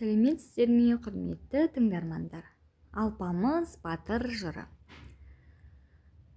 Сәлеметсіздер ме, құрметті тыңдармандар! Алпамыс батыр жыры.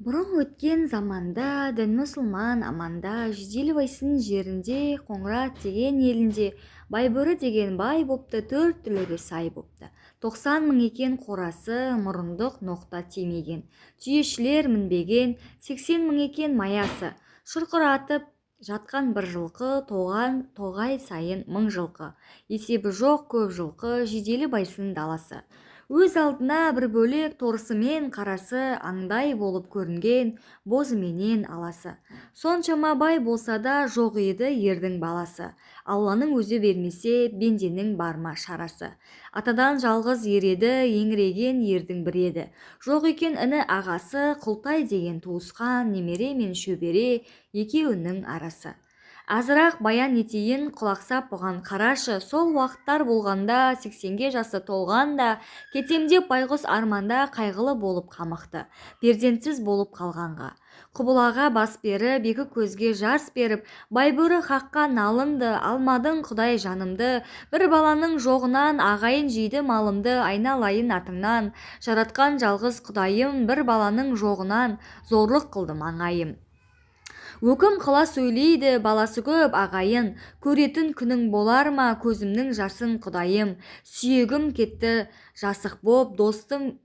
Бұрын өткен заманда, дін мұсылман аманда, Жиделібайсын жерінде, Қоңырат деген елінде Байбөрі деген бай бопты, төрт түлігі сай бопты. 90 мың екен қорасы, мұрындық ноқта тимеген, түйешілер мінбеген, 80 мың екен маясы. Шұрқыратып жатқан бір жылқы, тоған тоғай сайын мың жылқы, есебі жоқ көп жылқы. Жиделібайсын даласы өз алдына бір бөлек, торысымен қарасы, аңдай болып көрінген бозыменен аласы. Соншама бай болса да, жоқ еді ердің баласы. Алланың өзі бермесе, бенденің бар ма шарасы? Атадан жалғыз ер еді, еңіреген ердің бірі еді. Жоқ екен іні ағасы, Құлтай деген туысқан немере мен шөбере екеуінің арасы. Азырақ баян етейін, құлақ сап бұған қарашы. Сол уақыттар болғанда, 80-ге жасы толғанда, кетем деп байғұс арманда, қайғылы болып қамықты, перзентсіз болып қалғанға. Құбылаға бас беріп, екі көзге жас беріп, Байбөрі хаққа налынды: «Алмадың, құдай, жанымды бір баланың жоғынан, ағайын жейді малымды. Айналайын атыңнан, жаратқан жалғыз құдайым, бір баланың жоғынан зорлық қылды маңайым». Өкім қыла сөйлейді баласы көп ағайын: «Көретін күнің болар ма көзімнің жасын, құдайым? Сүйегім кетті жасық боп, достым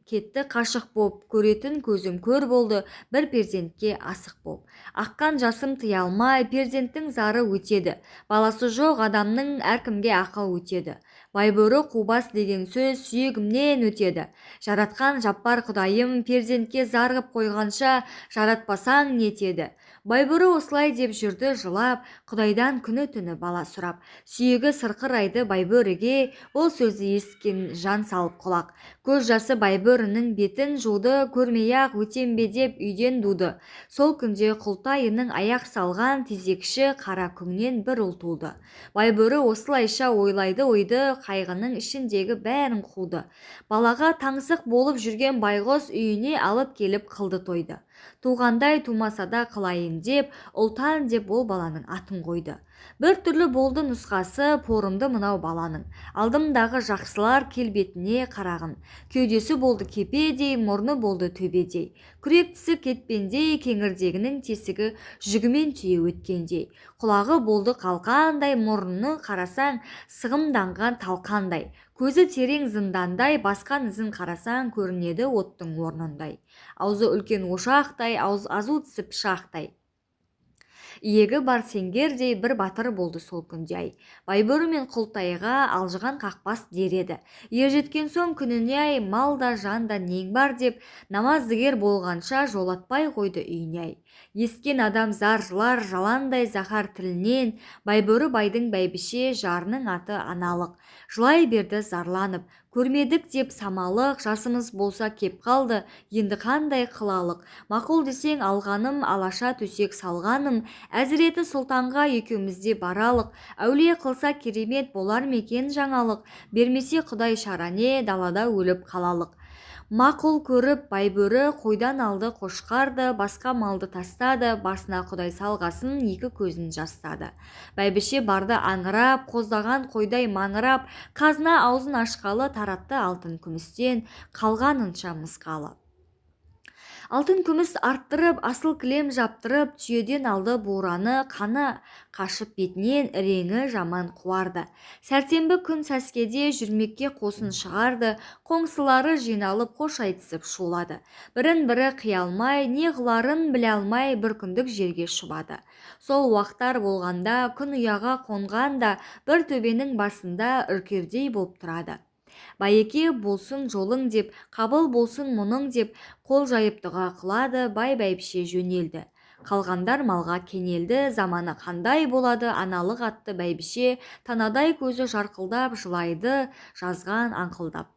кетті қашық боп, көретін көзім көр болды бір перзентке асық боп. Аққан жасым тыя алмай». Перзенттің зары өтеді, баласы жоқ адамның әркімге ақы өтеді. Байбөрі қубас деген сөз сүйегімнен өтеді. Жаратқан жаппар құдайым, перзентке зар қып қойғанша, жаратпасаң нетеді? Байбөрі осылай деп жүрді жылап, құдайдан күні-түні бала сұрап. Сүйегі сырқырайды Байбөріге. Бұл сөзді есіткен жан салып құлақ, көз жасы Байбөрінің бетін жуды. Көрмей-ақ өтем бе деп үйден дуды. Сол күнде Құлтайының аяқ салған тезекші қара күңнен бір ұл туды. Байбөрі осылайша ойлайды ойды, қайғының ішіндегі бәрін қуды. Балаға таңсық болып жүрген байғұс үйіне алып келіп қылды тойды. Туғандай тумаса да қылайын деп, Ұлтан деп ол баланың атын қойды. Бір түрлі болды нұсқасы, порымды мынау баланың. Алдымдағы жақсылар, келбетіне қарағын. Кеудесі болды кепедей, мұрны болды төбедей, күрек тісі кетпендей, кеңірдегінің тесігі жүгімен түйе өткендей. Құлағы болды қалқандай, мұрнын қарасаң, сығымданған талқандай. Көзі терең зындандай, басқан ізін қарасаң, көрінеді оттың орнындай. Аузы үлкен ошақтай, азу тісі пышақтай, иегі бар сеңгердей бір батыр болды сол күнде ай. Байбөрі мен Құлтайға алжыған қақпас дер еді. Ержеткен соң күніне ай, мал да, жан да нең бар деп, намаздыгер болғанша жолатпай қойды үйіне ай. Ескен адам зар жылар жаландай заһар тілінен. Байбөрі байдың бәйбіше жарының аты Аналық. Жылай берді зарланып: «Көрмедік деп самалық, жасымыз болса кеп қалды, енді қандай қылалық? Мақұл десең, алғаным алаша төсек салғаным, әзіреті сұлтанға екеуміз де баралық. Әулие қылса, керемет болар ма екен жаңалық? Бермесе құдай шаране, далада өліп қалалық». Мақұл көріп Байбөрі қойдан алды қошқарды, басқа малды тастады. Басына құдай салғасын, екі көзін жастады. Бәйбіше барды аңырап, қоздаған қойдай маңырап. Қазына аузын ашқалы, таратты алтын күмістен қалғанынша мысқалы. Алтын күміс арттырып, асыл кілем жаптырып, түйеден алды бураны. Қаны қашып бетінен, іреңі жаман қуарды. Сәрсенбі күн сәскеде жүрмекке қосын шығарды. Қоңсылары жиналып, қош айтысып шулады. Бірін бірі қия алмай, не қыларын біле алмай, бір күндік жерге шұбады. Сол уақтар болғанда, күн ұяға қонғанда, бір төбенің басында үркердей болып тұрады. «Байеке, болсын жолың», – деп, «қабыл болсын мұның», – деп, қол жайып дұға қылады. Бай, бәйбіше жөнелді, қалғандар малға кенелді. Заманы қандай болады? Аналық атты бәйбіше танадай көзі жарқылдап жылайды жазған аңқылдап.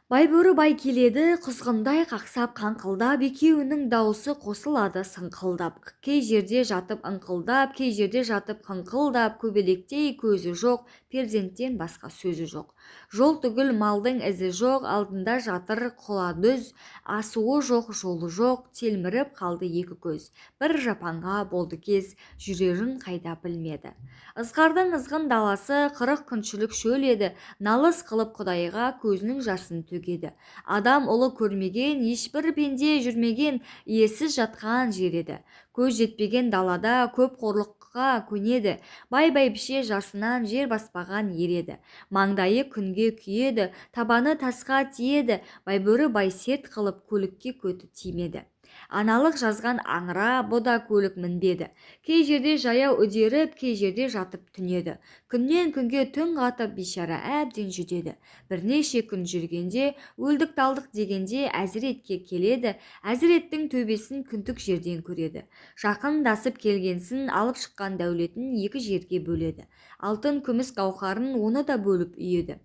Байбөрі бай келеді, құзғындай қақсап қаңқылдап, екеуінің даусы қосылады сыңқылдап. Кей жерде жатып ыңқылдап, кей жерде жатып қыңқылдап, көбелектей көзі жоқ, перзенттен басқа сөзі жоқ. Жол түгіл малдың ізі жоқ, алдында жатыр құла дүз, асуы жоқ, жолы жоқ, телміріп қалды екі көз. Бір жапанға болды кез, жүрерін қайда білмеді. Ызғардың ызғын даласы 40 күншілік шөл еді, налыс қылып құдайға көзінің жасын төгеді. Адам ұлы көрмеген, ешбір пенде жүрмеген, иесіз жатқан жер еді. Көз жетпеген далада көп қорлыққа көнеді. Бай бәйбіше жасынан жер баспаған ер еді. Маңдайы күнге күйеді, табаны тасқа тиеді. Байбөрі бай серт қылып көлікке көті тимеді. Аналық жазған аңыра, бұ да көлік мінбеді. Кей жерде жаяу үдеріп, кей жерде жатып түнеді. Күннен күнге түн қатып, бейшара әбден жүдеді. Бірнеше күн жүргенде, өлдік-талдық дегенде Әзіретке келеді. Әзіреттің төбесін күнтік жерден көреді. Жақындасып келгенсін алып шыққан дәулетін екі жерге бөледі. Алтын, күміс гауһарын оны да бөліп үйеді.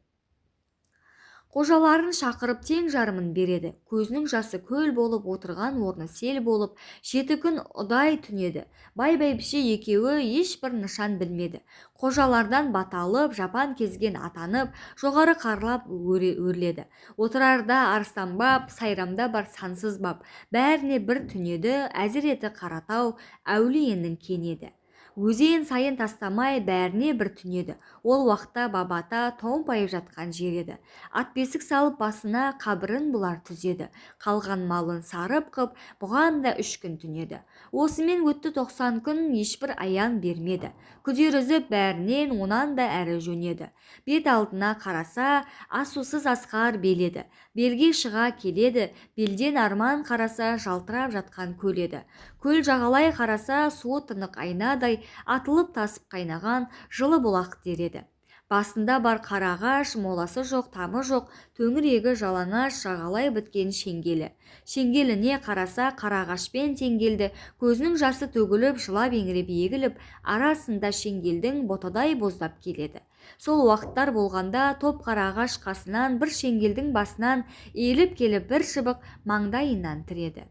Қожаларын шақырып тең жарымын береді. Көзінің жасы көл болып, отырған орны сел болып, 7 күн ұдай түнеді. Бай бәйбіше екеуі ешбір нышан білмеді. Қожалардан бата алып, жапан кезген атанып, жоғары қарлап өрледі. Отырарда арыстан бап, сайрамда бар сансыз бап. Бәріне бір түнеді, Әзіреті Қаратау әулиенің кенеді. Өзен сайын тастамай бәріне бір түнеді. Ол уақытта бабата томпайып жатқан жер еді. Ат бесік салып басына қабірін бұлар түзеді. Қалған малын сарып қып, бұған да 3 күн түнеді. Осымен өтті 90 күн, ешбір аян бермеді. Күдер үзіп бәрінен онан да әрі жөнеді. Бет алдына қараса, асусыз асқар беледі. Белге шыға келеді, белден арман қараса, жалтырап жатқан көл еді. Көл жағалай қараса, суы тынық айнадай, атылып тасып қайнаған жылы бұлақ дер еді. Басында бар қарағаш, моласы жоқ, тамы жоқ, төңірегі жалаңаш, жағалай біткен шеңгелі. Шеңгеліне қараса, қарағашпен теңгелді, көзінің жасы төгіліп, жылап еңіреп егіліп, арасында шеңгелдің ботадай боздап келеді. Сол уақыттар болғанда топ қарағаш қасынан бір шеңгелдің басынан иіліп келіп бір шыбық маңдайынан тіреді.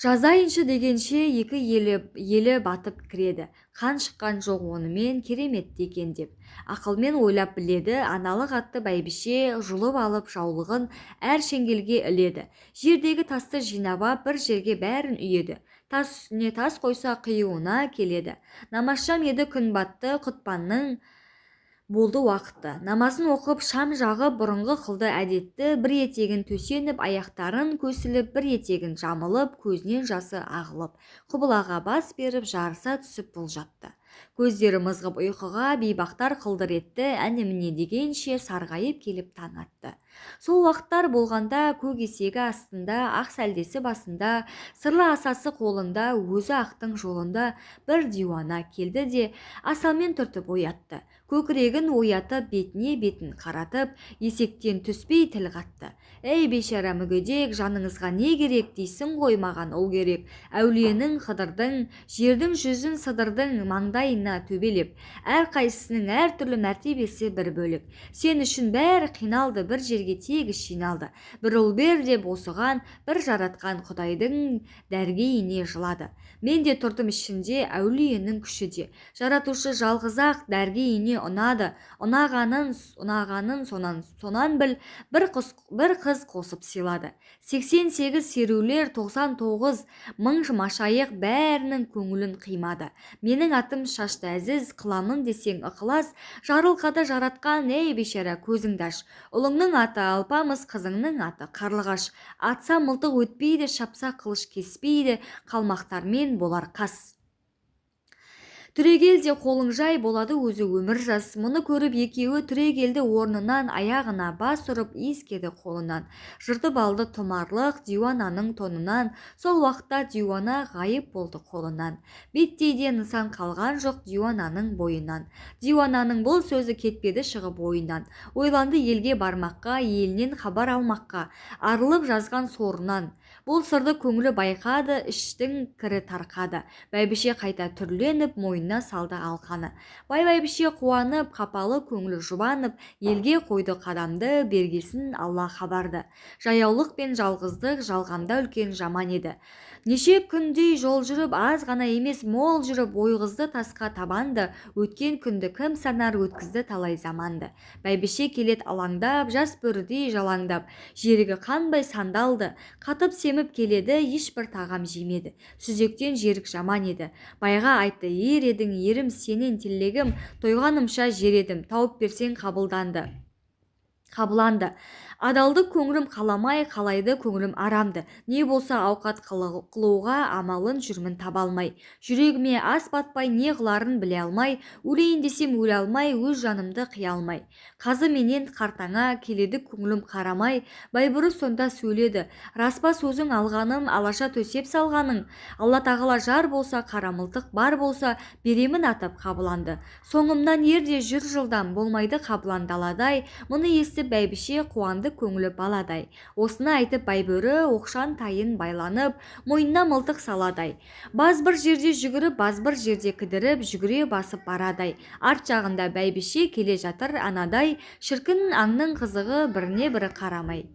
Жазайыншы дегенше екі елі батып кіреді. Қан шыққан жоқ онымен кереметті екен деп. Ақылмен ойлап біледі, аналық атты бәйбіше жұлып алып жаулығын әр шеңгелге іледі. Жердегі тасты жинап ап бір жерге бәрін үйеді. Тас үстіне тас қойса қиюына келеді. Намазшам еді күн батты, құтпанның болды уақыты. Намазын оқып, шам жағып, бұрынғы қылды әдетті, бір етегін төсеніп, аяқтарын көсіліп, бір етегін жамылып, көзінен жасы ағылып, құбылаға бас беріп, жарыса түсіп бұл жатты. Көздері мызғып ұйқыға бейбақтар қылдыр етті, әне-міне дегенше сарғайып келіп таң атты. Сол уақыттар болғанда көк есегі астында, ақ сәлдесі басында, сырлы асасы қолында, өзі ақтың жолында бір диуана келді де, асамен түртіп оятты. Көкірегін оятып, бетіне бетін қаратып, есектен түспей тіл қатты. Әй, бейшара мүгедек, жаныңызға не керек дейсің ғой, маған ұл керек. Әулиенің қыдырдың, жердің жүзін сыдырдың, маңдайына төбелеп. Әрқайсысының әртүрлі мәртебесі бір бөлек. Сен үшін бәрі қиналды, бір жерге тегіс жиналды. Бір ұл бер деп осыған бір жаратқан Құдайдың дәргейіне жылады. Мен де тұрдым ішінде әулиенің күші де. Жаратушы жалғыз-ақ дәргейіне ұнады. Ұнағанын сонан біл, бір қыз қосып сыйлады. 88 серулер, 99 мың машайық бәрінің көңілін қимады. Менің атым Шашты Әзіз, қыламын десең ықылас, жарылқады жаратқан, ей бейшара көзіңді аш. Ұлыңның аты Алпамыс, қызыңның аты Қарлығаш. Атса мылтық өтпейді, шапса қылыш кеспейді, қалмақтармен болар қас. Түрегел де қолың жай болады өзі өмір жас. Мұны көріп екеуі түрегелді орнынан, аяғына бас ұрып иіскеді қолынан. Жыртып алды тұмарлық диуананың тонынан, сол уақытта диуана ғайып болды қолынан. Беттейде нысан қалған жоқ диуананың бойынан. Диуананың бұл сөзі кетпеді шығып ойынан. Ойланды елге бармаққа, елінен хабар алмаққа, арылып жазған сорынан. Бұл сырды көңілі байқады, іштің кірі тарқады. Бәйбіше қайта түрленіп, мойнына салды алқаны. Бай бәйбіше қуанып, қапалы көңілі жұбанып, елге қойды қадамды, бергесін Алла хабарды. Жаяулық пен жалғыздық жалғанда үлкен жаман еді. Неше күндей жол жүріп, аз ғана емес мол жүріп, ойғызды тасқа табанды, өткен күнді кім санар, өткізді талай заманды. Бәйбіше келед алаңдап, жас бөрідей жалаңдап, жерігі қанбай сандалды, қатып семіп келеді, ешбір тағам жемеді. Сүзектен жерік жаман еді. Байға айтты: ер едің, ерім, сенен тілегім, тойғанымша жер едім, тауып берсең қабылданды. Қабыланды. Адалды көңілім қаламай, қалайды көңілім арамды. Не болса ауқат қылуға амалын жүрмін таба алмай. Жүрегіме ас батпай, не қыларын біле алмай, өлейін десем өле алмай, өз жанымды қия алмай. Қазы менен қартаңа келеді көңілім қарамай. Байбөрі сонда сөйледі: рас па сөзің алғаным, алаша төсеп салғаның? Алла тағала жар болса, қара мылтық бар болса, беремін атып қабыланды. Соңымнан ер де жүр жылдам, болмайды қабылан даладай. Мұны естіп бәйбіше қуанды көңілі баладай. Осыны айтып Байбөрі оқшан тайын байланып, мойнына мылтық саладай. Баз бір жерде жүгіріп, баз бір жерде кідіріп, жүгіре басып барадай. Арт жағында бәйбіше келе жатыр анадай, шіркін аңның қызығы біріне бірі қарамай.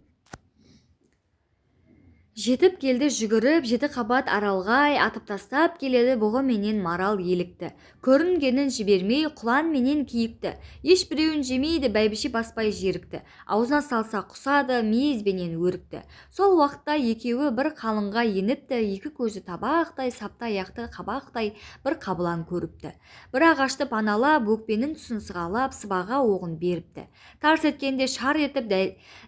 Жетіп келді жүгіріп, жеті қабат аралғай, атып тастап келеді бұғы менен марал елікті. Көрінгенін жібермей, құлан менен киікті. Ешбіреуін жемейді бәйбіше баспай жерікті. Аузына салса құсады, мейізбенен өрікті. Сол уақытта екеуі бір қалыңға еніпті, екі көзі табақтай, сапты аяқты қабақтай бір қабылан көріпті. Бір ағашты паналап, өкпенің тұсын сығалап, сыбаға оғын беріпті. Тарс еткенде шар етіп,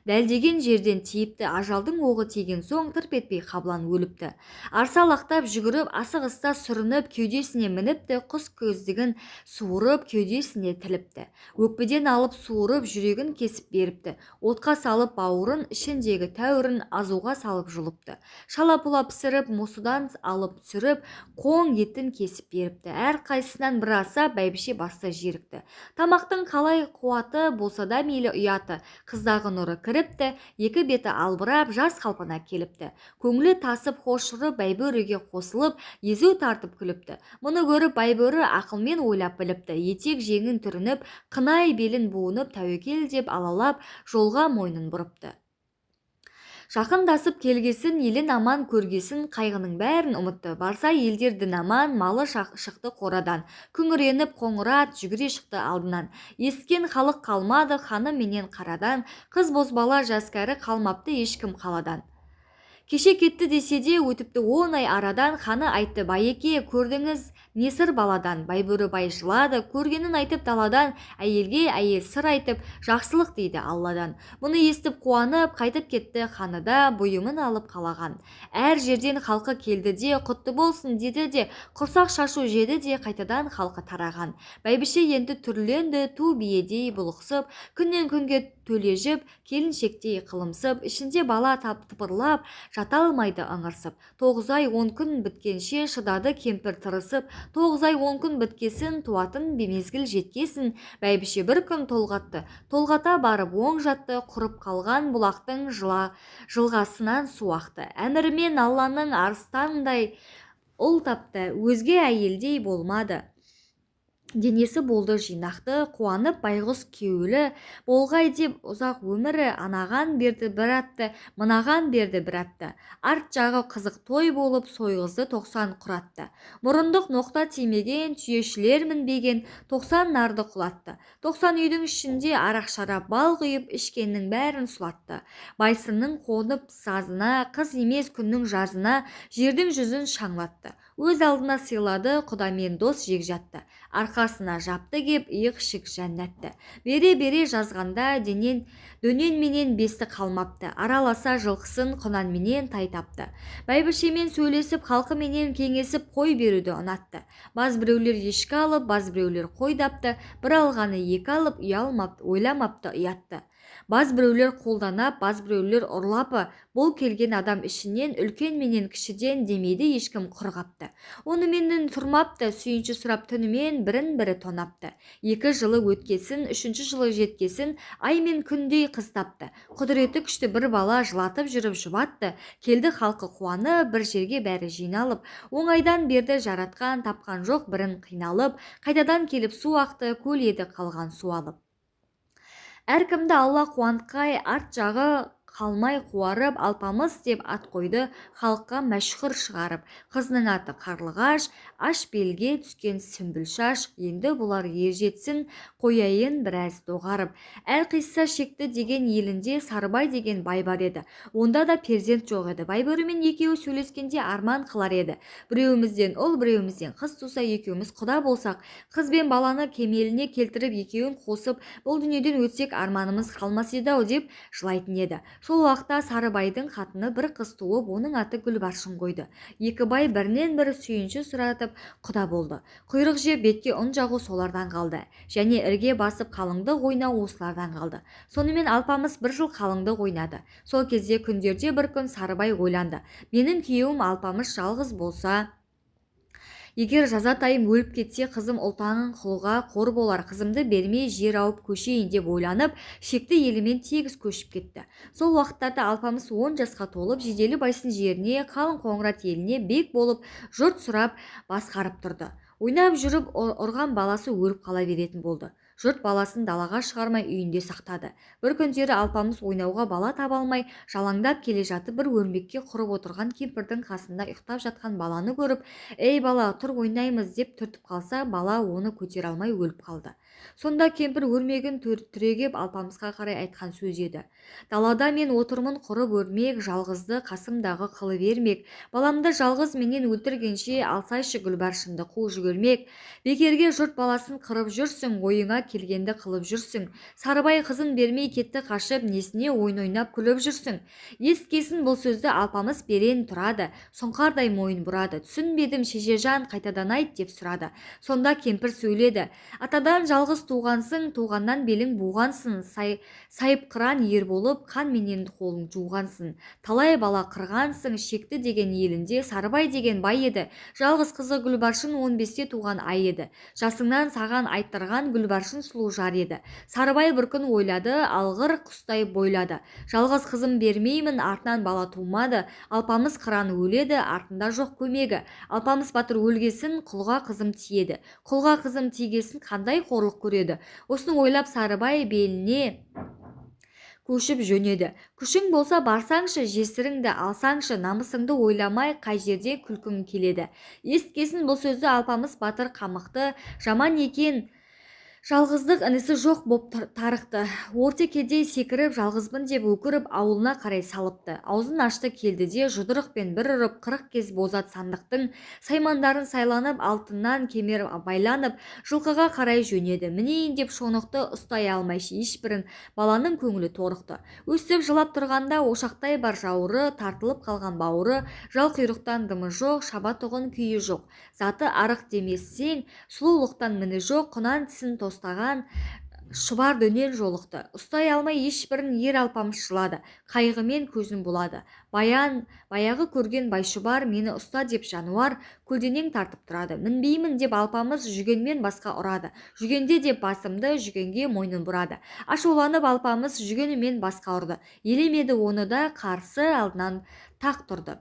дәлдеген жерден тиіпті, ажалдың оғы тиген соң тырп етпей қабылан өліпті. Арсалақтап жүгіріп, асығыста сүрініп, кеудесіне мініпті, құс көздігін суырып, кеудесіне тіліпті. Өкпеден алып суырып, жүрегін кесіп беріпті. Отқа салып бауырын, ішіндегі тәуірін азуға салып жұлыпты. Шала-пұла пісіріп, мұсыдан алып түсіріп, қоң етін кесіп беріпті. Әр қайсысынан бір аса бәйбіше басты жерікті. Тамақтың қалай қуаты болса да мейлі ұяты. Қыздағы нұры кіріпті, екі беті албырап, жас қалпына келіпті. Көңілі тасып хош ұрып, Байбөріге қосылып, езу тартып күліпті. Мұны көріп Байбөрі ақылмен ойлап біліпті. Етек жеңін түрініп, қынай белін буынып, тәуекел деп алалап, жолға мойнын бұрыпты. Жақындасып келгесін, елін аман көргесін, қайғының бәрін ұмытты. Барса елдер дін аман, малы шықты қорадан. Күңіреніп қоңырат жүгіре шықты алдынан. Есіткен халық қалмады ханы менен қарадан. Қыз бозбала жас кәрі қалмапты ешкім қаладан. Кеше кетті десе де өтіпті 10 ай арадан. Ханы айтты: байеке, көрдіңіз не сыр баладан? Байбөрі бай жылады, көргенін айтып даладан. Әйелге әйел сыр айтып, жақсылық дейді Алладан. Мұны естіп қуанып, қайтып кетті ханы да, бұйымын алып қалаған. Әр жерден халқы келді де, құтты болсын деді де, құрсақ шашу жеді де, қайтадан халқы тараған. Бәйбіше енді түрленді, ту биедей бұлықсып, күннен күнге төлежіп, келіншектей қылымсып, ішінде бала тыпырлап, жата алмайды ыңырсып. 9 ай 10 күн біткенше шыдады кемпір тырысып, 9 ай 10 күн біткесін, туатын мезгіл жеткесін, бәйбіше бір күн толғатты. Толғата барып оң жатты, құрып қалған бұлақтың жылғасынан су ақты. Әмірімен Алланың арыстандай ұл тапты, өзге әйелдей болмады. Денесі болды жинақты, қуанып байғұс кеуілі, болғай деп ұзақ өмірі, анаған берді бір атты, мынаған берді бір атты. Арт жағы қызық той болып, сойғызды 90 құратты. Мұрындық ноқта тимеген, түйешілер мінбеген, 90 нарды құлатты. 90 үйдің ішінде арақ шарап бал құйып, ішкеннің бәрін сұлатты. Байсынның қонып сазына, қыз емес күннің жазына, жердің жүзін шаңлатты. Өз алдына сыйлады, құдамен дос жекжатты. Арқасына жапты кеп, иық ішік жәннатты. Бере-бере жазғанда дөнен менен бесті қалмапты. Араласа жылқысын құнанменен тай тапты. Бәйбішемен сөйлесіп, халқыменен кеңесіп қой беруді ұнатты. Баз біреулер ешкі алып, баз біреулер қой дапты. Бір алғаны екі алып, ұялмапты, ойламапты ұятты. Баз біреулер қолданап, баз біреулер ұрлапы, бұл келген адам ішінен үлкен менен кішіден демейді ешкім құр қапты. Оныменен тұрмапты, сүйінші сұрап түнімен бірін-бірі тонапты. 2 жылы өткесін, 3-ші жылы жеткесін, ай мен күндей қыз тапты. Құдіреті күшті бір бала жылатып жүріп жұбатты. Келді халқы қуанып, бір жерге бәрі жиналып, оңайдан берді жаратқан, тапқан жоқ бірін қиналып, қайтадан келіп су ақты, көл еді қалған су алып. Әркімді Алла қуантқай, арт жағы қалмай қуарып, Алпамыс деп ат қойды, халыққа мәшһүр шығарып. Қызының аты Қарлығаш, аш белге түскен сүмбіл шаш, енді бұлар ер жетсін, қояйын біраз доғарып. Әлқисса Шекті деген елінде Сарыбай деген бай бар еді. Онда да перзент жоқ еді. Байбөрімен екеуі сөйлескенде арман қылар еді. Біреуімізден ұл, біреуімізден қыз туса, екеуміз құда болсақ, қыз бен баланы кемеліне келтіріп, екеуін қосып, бұл дүниеден өтсек арманымыз қалмас еді-ау деп жылайтын еді. Сол уақытта Сарыбайдың қатыны бір қыз туып, оның аты Гүлбаршын қойды. Екі бай бірінен бірі сүйінші сұратып құда болды. Құйрық жеп бетке ұн жағу солардан қалды. Және ірге басып қалыңдық ойнау осылардан қалды. Сонымен Алпамыс бір жыл қалыңдық ойнады. Сол кезде күндерде бір күн Сарыбай ойланды. Менің күйеуім Алпамыс жалғыз болса, егер жазатайым өліп кетсе, қызым ұлтанын құлға қор болар, қызымды бермей жер ауып көшейін деп ойланып, Шекті елімен тегіс көшіп кетті. Сол уақыттарда Алпамыс 10 жасқа толып, Жиделі байсын жеріне, қалың Қоңырат еліне бек болып, жұрт сұрап басқарып тұрды. Ойнап жүріп ұрған баласы өліп қала беретін болды. Жұрт баласын далаға шығармай үйінде сақтады. Бір күндері Алпамыс ойнауға бала таба алмай, жалаңдап келе жатып бір өрмекке құрып отырған кемпірдің қасында ұйықтап жатқан баланы көріп, «Ей бала, тұр ойнаймыз» деп түртіп қалса, бала оны көтере алмай өліп қалды. Сонда кемпір өрмегін түрегеп Алпамысқа қарай айтқан сөз еді. Далада мен отырмын құрып өрмек, жалғызды қасымдағы қылып ермек. Баламды жалғыз менен өлтіргенше алсайшы Гүлбаршынды қу жүгірмек. Бекерге жұрт баласын қырып жүрсің, ойыңа келгенді қылып жүрсің. Сарыбай қызын бермей кетті қашып, несіне ойын ойнап күліп жүрсің. Есіткесін бұл сөзді Алпамыс берен тұрады, сұңқардай мойын бұрады. Түсінбедім шешежан, қайтадан айт деп сұрады. Сонда кемпір сөйледі. Атадан жалғыз туғансың, туғаннан белің буғансың, сайыпқыран ер болып, қан менен қолың жуғансың. Талай бала қырғансың, Шекті деген елінде Сарыбай деген бай еді. Жалғыз қызы Гүлбаршын 15-те туған ай еді. Жасыңнан саған айттырған Гүлбаршын сұлу жар еді. Сарыбай бір күн ойлады, алғыр құстай бойлады. Жалғыз қызым бермеймін, артынан бала тумады. Алпамыс қыран өледі, артында жоқ көмегі. Алпамыс батыр өлгесін, құлға қызым тиеді. Құлға қызым тигесін қандай қорлық көреді. Осыны ойлап Сарыбай беліне көшіп жөнеді. Күшің болса барсаңшы, жесіріңді алсаңшы, намысыңды ойламай қай жерде күлкің келеді. Есіткесін бұл сөзді Алпамыс батыр қамықты, жаман екен жалғыздық інісі жоқ боп тарықты. Ортекедей секіріп жалғызбын деп өкіріп ауылына қарай салыпты. Аузын ашты келді де жұдырықпен бір ұрып 40 кез бозат сандықтың саймандарын сайланып, алтыннан кемер байланып, жылқыға қарай жөнеді. Мінейін деп шонықты ұстай алмай ешбірін, баланың көңілі торықты. Өстіп жылап тұрғанда ошақтай бар жауыры, тартылып қалған бауыры, жал құйрықтан дымы жоқ, шабатұғын күйі жоқ. Заты арық демессең, сұлулықтан міні жоқ, құнан тісін тостаған шұбар дөнен жолықты. Ұстай алмай ешбірін ер Алпамыс жылады, қайғымен көзін булады. Баян баяғы көрген Байшұбар мені ұста деп жануар көлденең тартып тұрады. Мінбеймін деп Алпамыс жүгенмен басқа ұрады. Жүгенде деп басымды жүгенге мойнын бұрады. Ашуланып Алпамыс жүгенімен басқа ұрды. Елемеді оны да, қарсы алдынан тақ тұрды.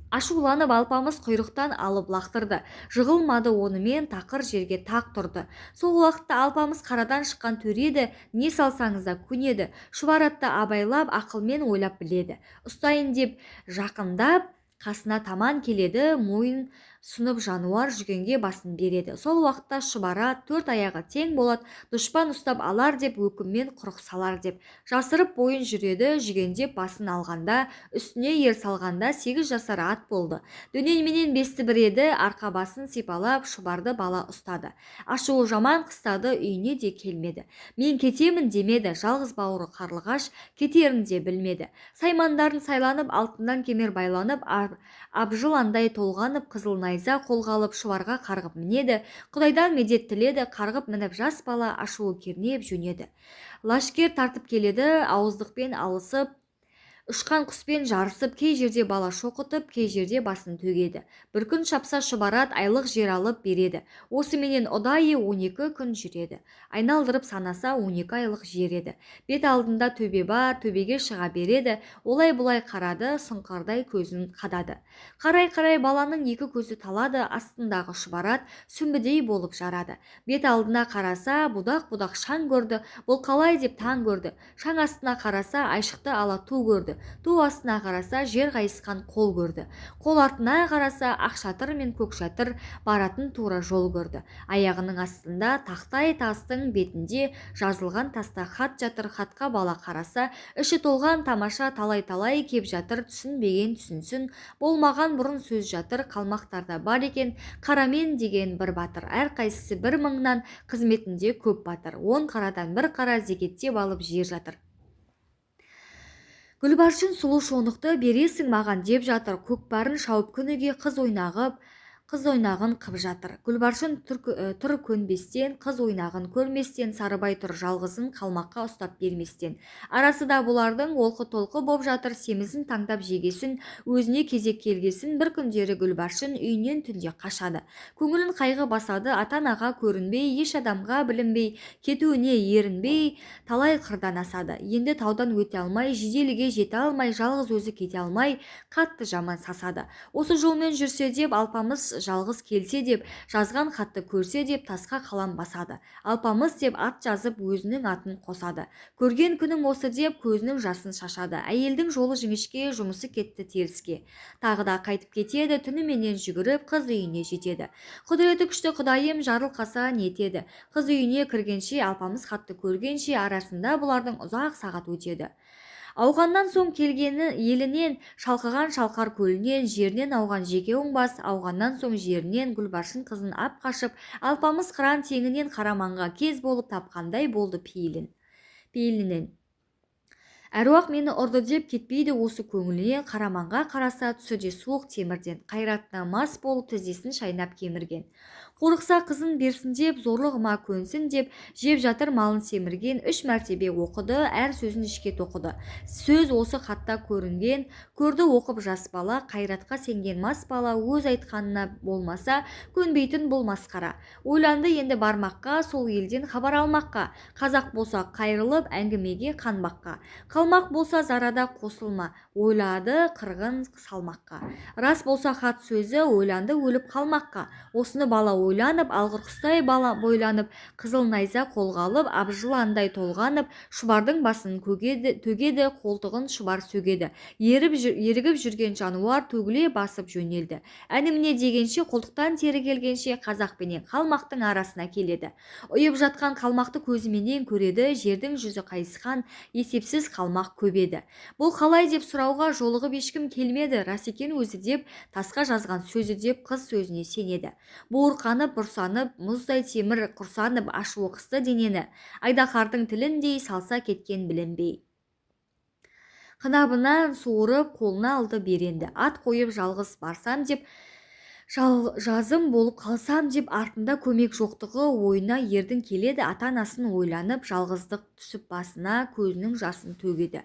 Ашуланып Алпамыс құйрықтан алып лақтырды. Жығылмады онымен, тақыр жерге тақ тұрды. Сол уақытта Алпамыс қарадан шыққан төре еді, не салсаңыз да көнеді. Шұбар атты абайлап, ақылмен ойлап біледі. Ұстайын деп жақындап, қасына таман келеді, мойын сұнып жануар жүгенге басын береді. Сол уақытта шұбар ат төрт аяғы тең болады, дұшпан ұстап алар деп, өкіммен құрық салар деп. Жасырып бойын жүреді, жүгендеп басын алғанда, үстіне ер салғанда 8 жасар ат болды. Дөненменен бесті бір еді, арқа басын сипалап, шұбарды бала ұстады. Ашуы жаман қыстады, үйіне де келмеді. Мен кетемін демеді, жалғыз бауыры Қарлығаш кетерін де білмеді. Саймандарын сайланып, алтыннан кемер байланып, абжыландай толғанып, қызыл найза найза қолға алып, шұбарға қарғып мінеді. Құдайдан медет тіледі. Қарғып мініп жас бала ашуы кернеп жөнеді. Лашкер тартып келеді, ауыздықпен алысып, ұшқан құспен жарысып, кей жерде бала шоқытып, кей жерде басын төгеді. Бір күн шапса, шұбар ат айлық жер алып береді. Осыменен ұдайы 12 күн жүреді. Айналдырып санаса, 12 айлық жер еді. Бет алдында төбе бар, төбеге шыға береді. Олай-бұлай қарады, сұңқардай көзін қадады. Қарай-қарай баланың екі көзі талады, астындағы шұбар ат сүмбідей болып жарады. Бет алдына қараса, будақ-будақ шаң көрді. Бұл қалай деп таң көрді. Шаң астына қараса, айшықты ала ту көрді. Ту астына қараса, жер қайысқан қол көрді. Қол артына қараса, ақ шатыр мен көк шатыр баратын тура жол көрді. Аяғының астында тақтай тастың бетінде жазылған таста хат жатыр. Хатқа бала қараса, іші толған тамаша, талай-талай кеп жатыр. Түсінбеген түсінсін, болмаған бұрын сөз жатыр. Қалмақтарда бар екен Қарамен деген бір батыр. Әрқайсысы бір мыңнан, қызметінде көп батыр. 10 қарадан бір қара зекеттеп алып жер жатыр. Гүлбаршын сұлу шонықты бересің маған деп жатыр. Көкпарын шауып күніге қыз ойнағын қып жатыр. Гүлбаршын тұр көнбестен, қыз ойнағын көрместен. Сарыбай тұр жалғызын қалмаққа ұстап берместен. Арасы да бұлардың олқы-толқы боп жатыр. Семізін таңдап жегесін, өзіне кезек келгесін, бір күндері Гүлбаршын үйінен түнде қашады. Көңілін қайғы басады, ата-анаға көрінбей, еш адамға білінбей, кетуіне ерінбей, талай қырдан асады. Енді таудан өте алмай, Жиделіге жете алмай, жалғыз өзі кете алмай, қатты жаман сасады. Осы жолмен жүрсе деп, Алпамыс жалғыз келсе деп, жазған хатты көрсе деп, тасқа қалам басады. Алпамыс деп ат жазып, өзінің атын қосады. Көрген күнім осы деп, көзінің жасын шашады. Әйелдің жолы жіңішке, жұмысы кетті теріске. Тағы да қайтып кетеді, түніменен жүгіріп, қыз үйіне жетеді. Құдіреті күшті Құдайым жарылқаса нетеді. Қыз үйіне кіргенше, Алпамыс хатты көргенше, арасында бұлардың ұзақ сағат өтеді. Ауғаннан соң келгені елінен, шалқыған Шалқар көлінен, жерінен ауған жеке оңбас, ауғаннан соң жерінен Гүлбаршын қызын ап қашып, Алпамыс қыран теңінен Қараманға кез болып тапқандай болды пейілінен. Әруақ мені ұрды деп кетпейді осы көңілінен. Қараманға қараса, түсі де суық темірден, қайратына мас болып тізесін шайнап кемірген. Қорықса қызын берсін деп, зорлығыма көнсін деп, жеп жатыр малын семірген. 3 мәртебе оқыды, әр сөзін ішке тоқыды. Сөз осы хатта көрінген, көрді оқып жас бала, қайратқа сенген мас бала, өз айтқанына болмаса, көнбейтін бұл масқара. Ойланды енді бармаққа, сол елден хабар алмаққа, қазақ болса қайырылып, әңгімеге қанбаққа. Қалмақ болса зарада қосылма, ойлады қырғын салмаққа. Рас болса хат сөзі, ойланды өліп қалмаққа. Осыны бала ойланып, алғыр құстай бала бойланып, қызыл найза қолға алып, абжыландай толғанып, шұбардың басын төгеді, қолтығын шұбар сөгеді. Ерігіп жүрген жануар төгіле басып жөнелді. Әніміне дегенше, қолтықтан тері келгенше, қазақ пенен қалмақтың арасына келеді. Ұйып жатқан қалмақты көзіменен көреді, жердің жүзі қайысқан, есепсіз қалмақ көбеді. Бұл қалай деп сұрауға жолығып ешкім келмеді, рас екен өзі деп, тасқа жазған сөзі деп, қыз сөзіне сенеді. Буырқанып, бұрсанып, мұздай темір құрсанып, ашуы қысты денені, айдаһардың тіліндей салса кеткен білінбей. Қынабынан суырып, қолына алды беренді. Ат қойып жалғыз барсам деп, жазым болып қалсам деп, артында көмек жоқтығы ойына ердің келеді. Ата-анасын ойланып, жалғыздық түсіп басына, көзінің жасын төгеді.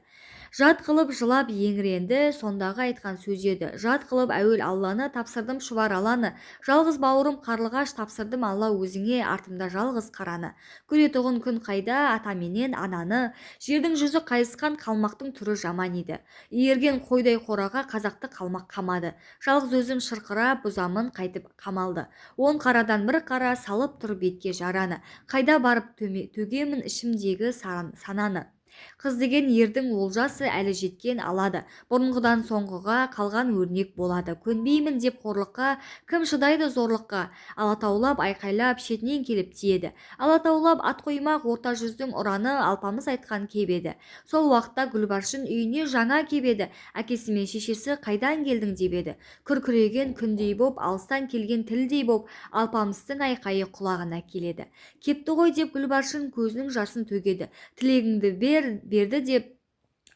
Жат қылып жылап еңіренді, сондағы айтқан сөз еді. Жат қылып әуел Алланы, тапсырдым шұбар аланы. Жалғыз бауырым қарлығаш, тапсырдым Алла өзіңе, артымда жалғыз қараны. Көретұғын күн қайда, ата менен ананы. Жердің жүзі қайысқан, қалмақтың түрі жаман еді. Иерген қойдай қораға қазақты қалмақ қамады. Жалғыз өзім шырқырап, бұзамын қайтып қамалды. 10 қарадан бір қара салып тұр бетке жараны. Қайда барып төгемін ішімдегі сананы. Қыз деген ердің олжасы әлі жеткен алады. Бұрынғыдан соңғыға қалған өрнек болады. Көнбеймін деп қорлыққа, кім шыдайды зорлыққа? Алатаулап айқайлап шетінен келіп тиеді. Алатаулап ат қоймақ орта жүздің ұраны Алпамыс айтқан кеп еді. Сол уақытта Гүлбаршын үйіне жаңа кеп еді. Әкесі мен шешесі қайдан келдің деп еді. Күркіреген күндей боп, алыстан келген тілдей боп, Алпамыстың айқайы құлағына келеді. Кепті ғой деп Гүлбаршын көзінің жасын төгеді. Тілегіңді берді деп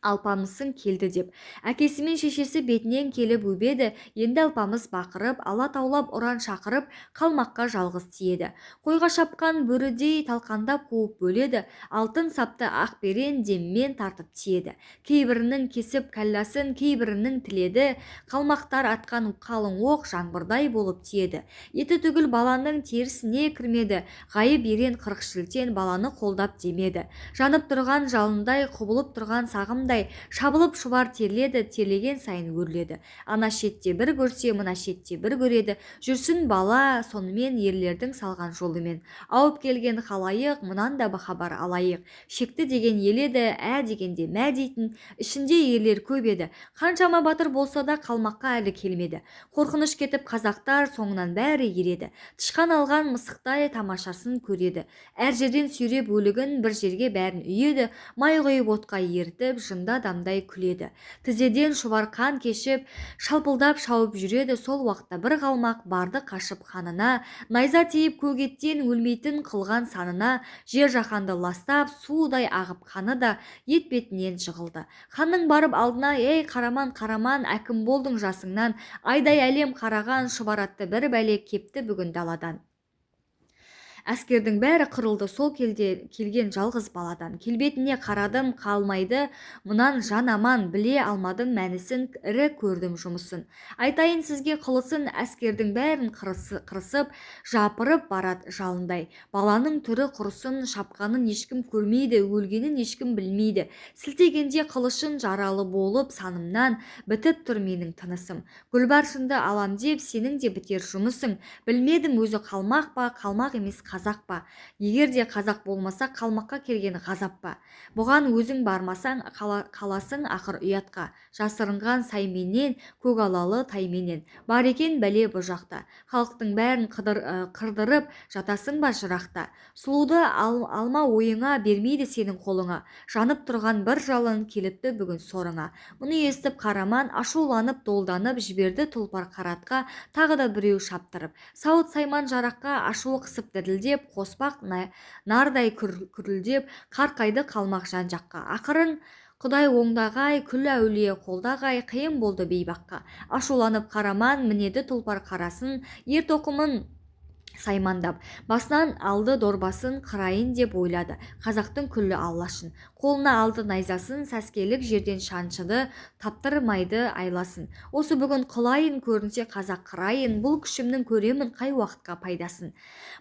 Алпамысың келді деп. Әкесі мен шешесі бетінен келіп өбеді. Енді Алпамыс бақырып, алатаулап ұран шақырып, қалмаққа жалғыз тиеді. Қойға шапқан бөрідей талқандап қуып бөледі. Алтын сапты ақберен деммен тартып тиеді. Кейбірінің кесіп кәлласын, кейбірінің тіледі. Қалмақтар атқан қалың оқ жаңбырдай болып тиеді. Еті түгіл баланың терісіне кірмеді. Ғайып ерен 40 шілтен баланы қолдап демеді. Жанып тұрған жалындай, құбылып тұрған сағымдай, шабылып шұбар терледі, терлеген сайын өрледі. Ана шетте бір көрсе, мына шетте бір көреді. Жүрсін бала сонымен ерлердің салған жолымен. Ауып келген халайық, мұнан да хабар алайық. Шекті деген ел еді, ә дегенде мә дейтін, ішінде ерлер көп еді. Қаншама батыр болса да қалмаққа әлі келмеді. Қорқыныш кетіп қазақтар соңынан бәрі ереді. Тышқан алған мысықтай тамашасын көреді. Әр жерден сүйреп өлігін бір жерге бәрін үйеді. Май құйып отқа ерітіп, жынды адамдай күледі. Тізеден шұбар қан кешіп, шалпылдап шауып жүреді. Сол уақытта бір қалмақ барды қашып ханына, найза тиіп көк еттен өлмейтін қылған санына, жер жаһанды ластап, судай ағып қаны да ет бетінен жығылды. Ханның барып алдына: «Ей, Қараман, Қараман, әкім болдың жасыңнан, айдай әлем қараған, шұбар атты бір бәле кепті бүгін даладан. Әскердің бәрі қырылды сол келген жалғыз баладан. Келбетіне қарадым, қалмайды мұнан жан аман, біле алмадым мәнісін, ірі көрдім жұмысын. Айтайын сізге қылысын, әскердің бәрін қырысып, жапырып барад жалындай. Баланың түрі құрысын, шапқанын ешкім көрмейді, өлгенін ешкім білмейді. Сілтегенде қылышын жаралы болып санымнан, бітіп тұр менің тынысым. Гүлбаршынды алам деп, сенің де бітер жұмысың. Білмедім өзі қалмақ па, қалмақ емес қазақ па? Егер де қазақ болмаса, қалмаққа келген ғазап па? Бұған өзің бармасаң, қаласың ақыр ұятқа. Жасырынған сайменен, көгалалы тайменен. Бар екен бәле бұ жақта. Халықтың бәрін қырдырып, жатасың ба жырақта? Сұлуды алма ойыңа, бермейді сенің қолыңа. Жанып тұрған бір жалын келіпті бүгін сорыңа». Мұны естіп Қараман ашуланып, долданып жіберді тұлпар Қаратқа тағы да біреу шаптырып. Сауыт сайман жараққа ашуы қысып дірілдеп, қоспақ нардай күрілдеп, қарқайды қалмақ жан жаққа. Ақырын Құдай оңдағай, күл әулие қолдағай, қиын болды бейбаққа. Ашуланып Қараман мінеді тұлпар қарасын, ер тоқымын саймандап, басынан алды дорбасын, қырайын деп ойлады қазақтың күллі аллашын. Қолына алды найзасын, сәскелік жерден шаншыды, таптырмайды айласын. Осы бүгін қылайын, көрінсе қазақ қырайын, бұл күшімнің көремін қай уақытқа пайдасын.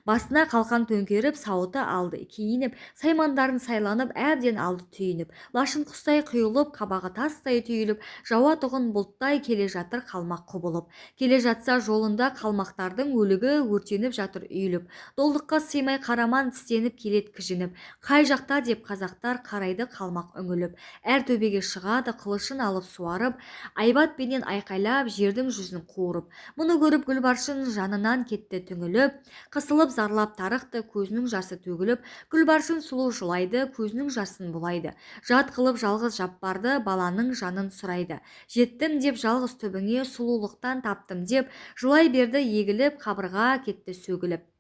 Басына қалқан төңкеріп, сауыты алды киініп, саймандарын сайланып, әбден алды түйініп. Лашын құстай құйылып, қабағы тастай түйіліп, жауатұғын бұлттай келе жатыр қалмақ құбылып. Келе жатса жолында қалмақтардың өлігі өртеніп жатыр үйіліп. Долдыққа сыймай Қараман тістеніп келет кіжініп. Қай жақта деп қазақтар қарайды қалмақ үңіліп. Әр төбеге шығады қылышын алып суарып, айбатпенен айқайлап жердің жүзін қуырып. Мұны көріп Гүлбаршын жанынан кетті түңіліп, қысылып зарлап тарықты, көзінің жасы төгіліп. Гүлбаршын сұлу жылайды, көзінің жасын бұлайды. Жат қылып жалғыз Жаппарды, баланың жанын сұрайды. Жеттім деп жалғыз түбіңе, сұлулықтан таптым деп, жылай берді егіліп, қабырға кетті сөгіліп.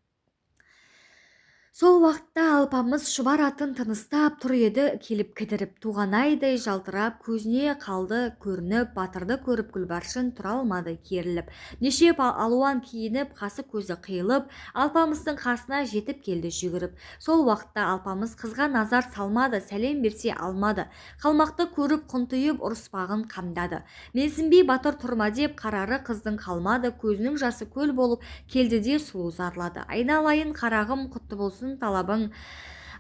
Сол уақытта Алпамыс шұбар атын тыныстап тұр еді келіп кідіріп. Туғанайдай жалтырап көзіне қалды көрініп, батырды көріп Гүлбаршын тұра алмады керіліп. Неше алуан киініп, қасы көзі қиылып, Алпамыстың қасына жетіп келді жүгіріп. Сол уақытта Алпамыс қызға назар салмады, сәлем берсе алмады. Қалмақты көріп құнтиып, ұрыспағын қамдады. Менсінбей батыр тұрма деп қарары қыздың қалмады, көзінің жасы көл болып келді де сұлу зарлады. Айналайын қарағым, құтты болсын талабың,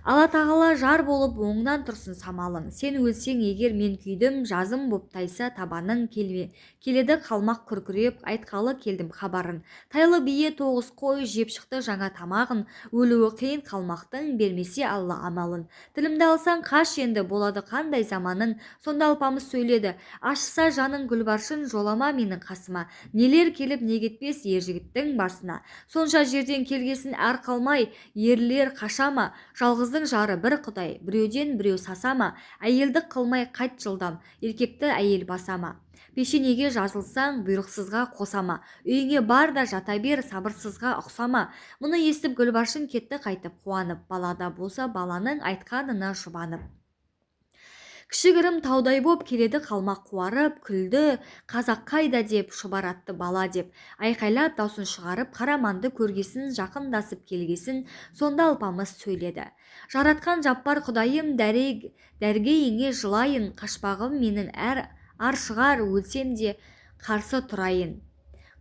Алла тағала жар болып оңнан тұрсын самалың. Сен өлсең егер мен күйдім, жазым боп тайса табаның. Келеді қалмақ күркіреп, айтқалы келдім хабарын. Тайлы бие 9 қой жеп шықты жаңа тамағын, өлуі қиын қалмақтың, бермесе Алла амалын. Тілімді алсаң қаш енді, болады қандай заманың. Сонда Алпамыс сөйледі: ашса жаның Гүлбаршын, жолама менің қасыма. Нелер келіп не кетпес ер жігіттің басына. Сонша жерден келгесін әр қалмай, ерлер қашама. Жалғыздың жары бір құдай, біреуден біреу сасама. Әйелдік қылмай қайт жылдам, еркекті әйел басама. Пешенеге жазылсаң, бұйрықсызға қосама. Үйіңе бар да жата бер, сабырсызға ұқсама. Мұны естіп Гүлбаршын кетті қайтып қуанып, балада болса баланың айтқанына жұбанып. Кішігірім таудай боп келеді қалмақ қуарып, күлді қазақ қайда деп, Шұбар атты бала деп. Айқайлап даусын шығарып, Қараманды көргесін, жақындасып келгесін, сонда Алпамыс сөйледі. Жаратқан Жаппар Құдайым, дәргейіңе жылайын, қашпағым менің әр ар шығар, өлсем де қарсы тұрайын.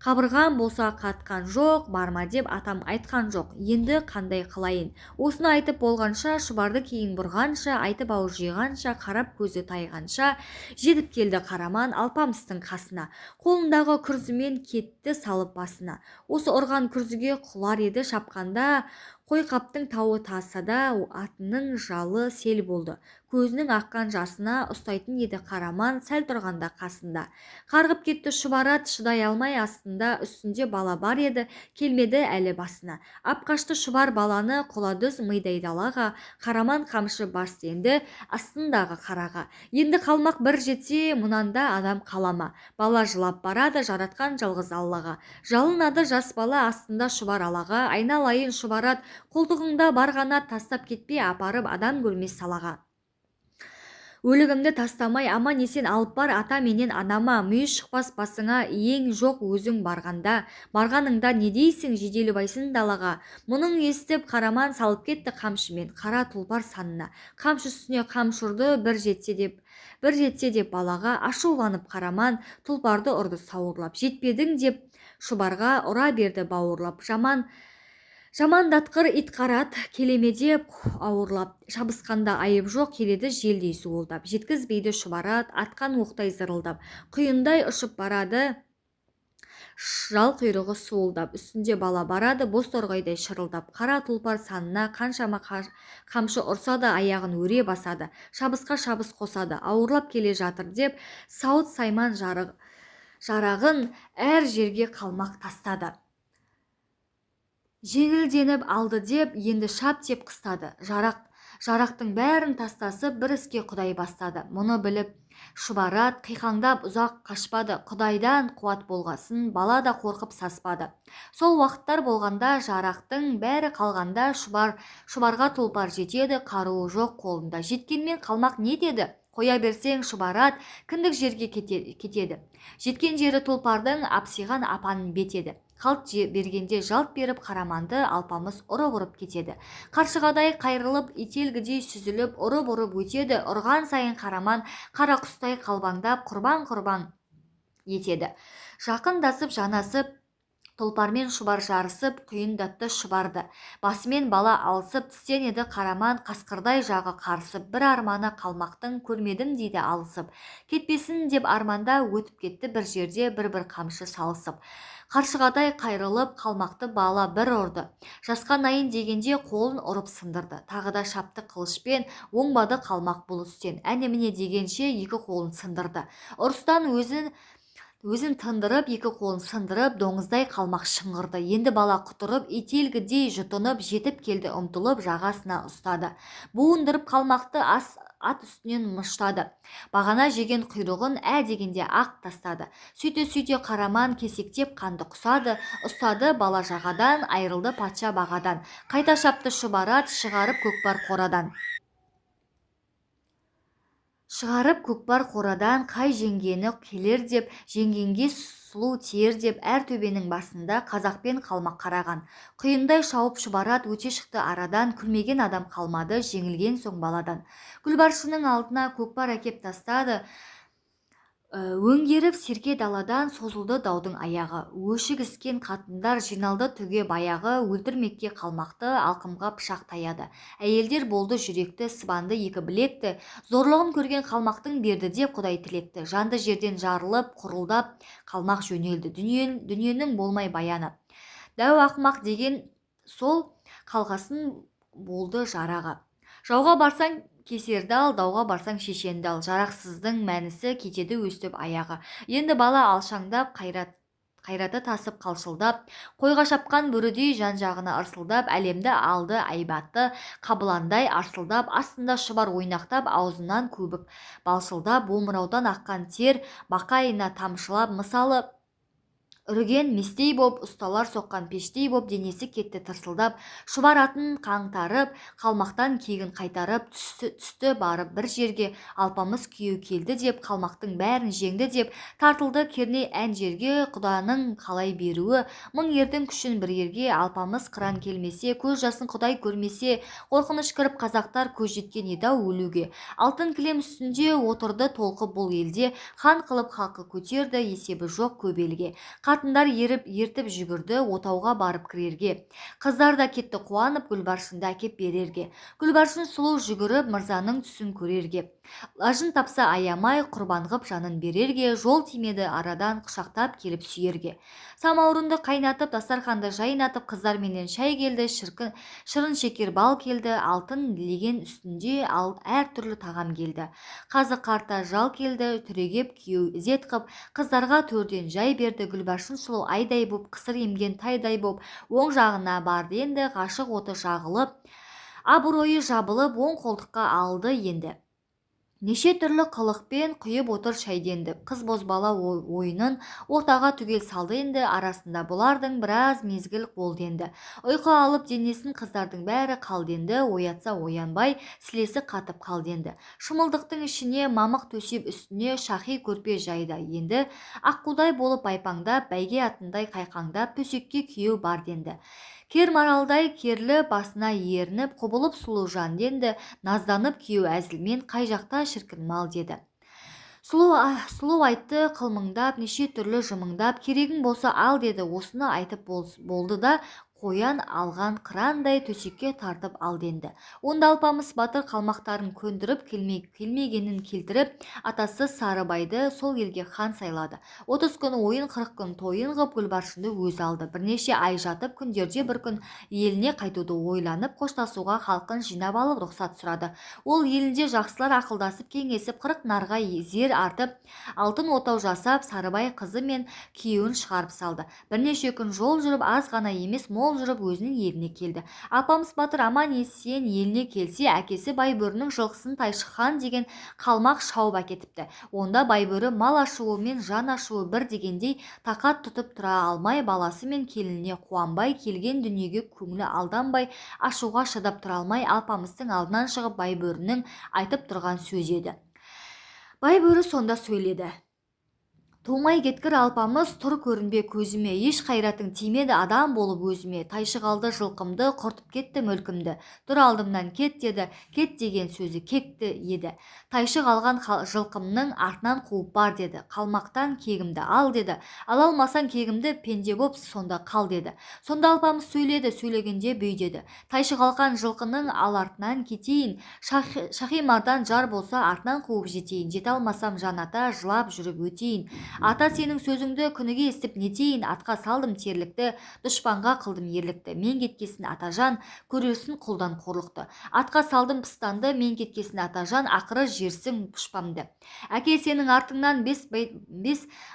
Қабырғам болса қатқан жоқ, барма деп атам айтқан жоқ, енді қандай қылайын? Осыны айтып болғанша, Шұбарды кейін бұрғанша, айтып ауыз жиғанша, қарап көзі тайғанша, жетіп келді Қараман Алпамыстың қасына. Қолындағы күрзімен кетті салып басына. Осы ұрған күрзіге құлар еді шапқанда, Қойқаптың тауы тасса да, атының жалы сел болды. Көзінің аққан жасына ұстайтын еді Қараман сәл тұрғанда қасында. Қарғып кетті Шұбар ат, шыдай алмай астында, үстінде бала бар еді, келмеді әлі басына. Апқашты Шұбар баланы құладүз мидай далаға, Қараман қамшы басты енді астындағы қараға. Енді қалмақ бір жетсе, мұнанда адам қалама. Бала жылап барады жаратқан жалғыз Аллаға. Жалынады жас бала астында Шұбар алаға, айналайын Шұбар ат, қолтығыңда бар қанат, тастап кетпе апарып адам көрмес салаға. Өлігімді тастамай аман-есен алып бар ата менен анама, мүйіз шықпас басыңа иең жоқ өзің барғанда. Барғаныңда не дейсің Жиделібайсын далаға. Мұның естіп Қараман салып кетті қамшымен қара тұлпар санына. Қамшы үстіне қамшы ұрды бір жетсе деп, бір жетсе деп балаға. Ашуланып Қараман тұлпарды ұрды сауырлап. Жетпедің деп Шұбарға ұра берді бауырлап. Жамандатқыр ит қарат келеме деп ауырлап. Шабысқанда айып жоқ келеді желдей зуылдап. Жеткізбейді Шұбар ат атқан оқтай зырылдап. Құйындай ұшып барады жал құйрығы суылдап. Үстінде бала барады бос торғайдай шырылдап. Қара тұлпар санына қаншама қамшы ұрса да аяғын өре басады. Шабысқа шабыс қосады. Ауырлап келе жатыр деп сауыт сайман жарағын әр жерге қалмақ тастады. Жеңілденіп алды деп енді шап деп қыстады. Жарақтың бәрін тастасып бір іске Құдай бастады. Мұны біліп Шұбар ат қиқаңдап ұзақ қашпады. Құдайдан қуат болғасын бала да қорқып саспады. Сол уақыттар болғанда жарақтың бәрі қалғанда Шұбарға тұлпар жетеді, қаруы жоқ қолында. Жеткенмен қалмақ не деді? Қоя берсең Шұбар ат кіндік жерге кетеді. Жеткен жері тұлпардың апсиған апанын бетеді. Қалт бергенде жалт беріп Қараманды Алпамыс ұрып-ұрып кетеді. Қаршығадай қайрылып, ителгідей сүзіліп, ұрып-ұрып өтеді. Ұрған сайын Қараман қара құстай қалбаңдап, құрбан-құрбан етеді. Жақындасып, жанасып, тұлпармен Шұбар жарысып, құйындатты Шұбарды. Басымен бала алысып, тістенеді Қараман, қасқырдай жағы қарысып, бір арманы қалмақтың көрмедім дейді алысып. Кетпесін деп арманда өтіп кетті бір жерде бір-бір қамшы салысып. Қаршығадай қайрылып, қалмақты бала бір ұрды. Жасқанайын дегенде қолын ұрып сындырды. Тағы да шапты қылышпен, оңбады қалмақ бұл істен. Әне-міне дегенше екі қолын сындырды. Ұрыстан өзін тындырып, екі қолын сындырып, доңыздай қалмақ шыңғырды. Енді бала құтырып, ителгідей жұтынып, жетіп келді ұмтылып, жағасына ұстады. Буындырып қалмақты ат үстінен мыштады. Бағана жеген құйрығын ә дегенде ақ тастады. Сөйте-сөйте Қараман кесектеп қанды құсады, ұстады бала жағадан, айырылды патша бағадан. Қайта шапты Шұбар ат, шығарып көкпар қорадан. Шығарып көкпар қорадан, қай жеңгені келер деп, жеңгенге сұлу тиер деп, әр төбенің басында қазақпен қалмақ қараған. Құйындай шауып Шұбар ат өте шықты арадан, күлмеген адам қалмады жеңілген соң баладан. Гүлбаршынның алдына көкпар әкеп тастады, өңгеріп серке даладан созылды даудың аяғы. Өшігіскен қатындар жиналды түге баяғы, өлтірмекке қалмақты алқымға пышақ таяды. Әйелдер болды жүректі, сыбанды екі білекті, зорлығын көрген қалмақтың берді деп Құдай тілекті. Жанды жерден жарылып, құрылдап қалмақ жөнелді. Дүниенің болмай баяны. Дәу ақымақ деген сол қалғасын болды жарағы. Жауға барсаң кесерді ал, дауға барсаң шешенді ал. Жарақсыздың мәнісі кетеді өстіп аяғы. Енді бала алшаңдап, қайраты тасып қалшылдап, қойға шапқан бөрідей жан-жағына ырсылдап, әлемді алды айбатты, қабыландай арсылдап, астында Шұбар ойнақтап, аузынан көбік балшылдап, омыраудан аққан тер бақайына тамшылап, мысалы Үрген местей боп, ұсталар соққан пештей боп, денесі кетті тырсылдап. Шұбар атын қаңтарып, қалмақтан кегін қайтарып, түсті барып бір жерге. Алпамыс күйеу келді деп, қалмақтың бәрін жеңді деп, тартылды керней ән жерге. Құданың қалай беруі, мың ердің күшін бір ерге. Алпамыс қыран келмесе, көз жасын құдай көрмесе, қорқыныш кіріп қазақтар көз жеткен еді-ау өлуге. Алтын кілем үстінде отырды толқып бұл елде, хан қылып халқы көтерді, есебі жоқ көп елге. Қатындар еріп ертіп жүгірді отауға барып кірерге. Қыздар да кетті қуанып Гүлбаршынды әкеп берерге. Гүлбаршын сұлу жүгіріп мырзаның түсін көрерге. Лажын тапса аямай құрбан ғып жанын берерге, жол тимеді арадан құшақтап келіп сүйерге. Самаурынды қайнатып, дастарханды жайнатып, қыздарменен шай келді, шырын шекер бал келді, алтын леген үстінде әр түрлі тағам келді. Қазы қарта жал келді, түрегеп күйеу ізет қып, қыздарға төрден жай берді. Гүлбаршын сұлу айдай боп, қысыр емген тайдай боп, оң жағына барды енді, ғашық оты жағылып, абыройы жабылып, оң қолтыққа алды енді. Неше түрлі қылықпен құйып отыр шайденді. Қыз бозбала ойынын ортаға түгел салды енді, арасында бұлардың біраз мезгіл болды енді. Ұйқы алып денесін қыздардың бәрі қалды енді, оятса оянбай, сілесі қатып қалды енді. Шымылдықтың ішіне мамық төсеп, үстіне шахи көрпе жайды енді. Аққудай болып байпаңдап, бәйге атындай қайқаңдап, төсекке күйеу барды енді. Кер маралдай керлі басына ерініп, құбылып сұлу жан енді, назданып күйеу әзілмен қай жақта шіркін мал деді. Сұлу айтты қылмыңдап, неше түрлі жымыңдап, керегің болса ал деді. Осыны айтып болды да, қоян алған қырандай төсекке тартып алды енді. Онда Алпамыс батыр қалмақтарын көндіріп, келмегенін келтіріп, атасы Сарыбайды сол елге хан сайлады. 30 күн ойын, 40 күн тойын ғып, Гүлбаршынды өзі алды. Бірнеше ай жатып, күндерде бір күн еліне қайтуды ойланып, қоштасуға халқын жинап алып, рұқсат сұрады. Ол елінде жақсылар ақылдасып, кеңесіп, 40 нарға зер артып, алтын отау жасап, Сарыбай қызы мен күйеуін шығарып салды. Бірнеше күн жол жүріп, аз ғана емес, мол жүріп өзінің еліне келді. Алпамыс батыр аман есен еліне келсе, әкесі Байбөрінің жылқысын Тайшық хан деген қалмақ шауып әкетіпті. Онда Байбөрі мал ашуы мен жан ашуы бір дегендей, тақат тұтып тұра алмай, баласы мен келініне қуанбай, келген дүниеге көңілі алданбай, ашуға шыдап тұра алмай, Алпамыстың алдынан шығып Байбөрінің айтып тұрған сөзі еді. Байбөрі сонда сөйледі. Тумай кеткір Алпамыс, тұр көрінбе көзіме, еш қайратың тимеді адам болып өзіме. Тайшық алды жылқымды, құртып кетті мүлкімді, тұр алдымнан кет деді, кет деген сөзі кекті еді. Тайшық алған жылқымның артынан қуып бар деді, қалмақтан кегімді ал деді, ала алмасаң кегімді пенде боп сонда қал деді. Сонда Алпамыс сөйледі, сөйлегенде бүй деді. Тайшық алған жылқының ал артынан кетейін, Шахимардан жар болса артынан қуып жетейін, жете алмасам жан ата жылап жүріп өтейін. Ата сенің сөзіңді күніге естіп нетейін, атқа салдым терлікті, дұшпанға қылдым ерлікті. Мен кеткесін атажан, көрерсін құлдан қорлықты. Атқа салдым пыстанды, мен кеткесін атажан, ақыры жерсің пұшпамды. Әке сенің артыңнан бес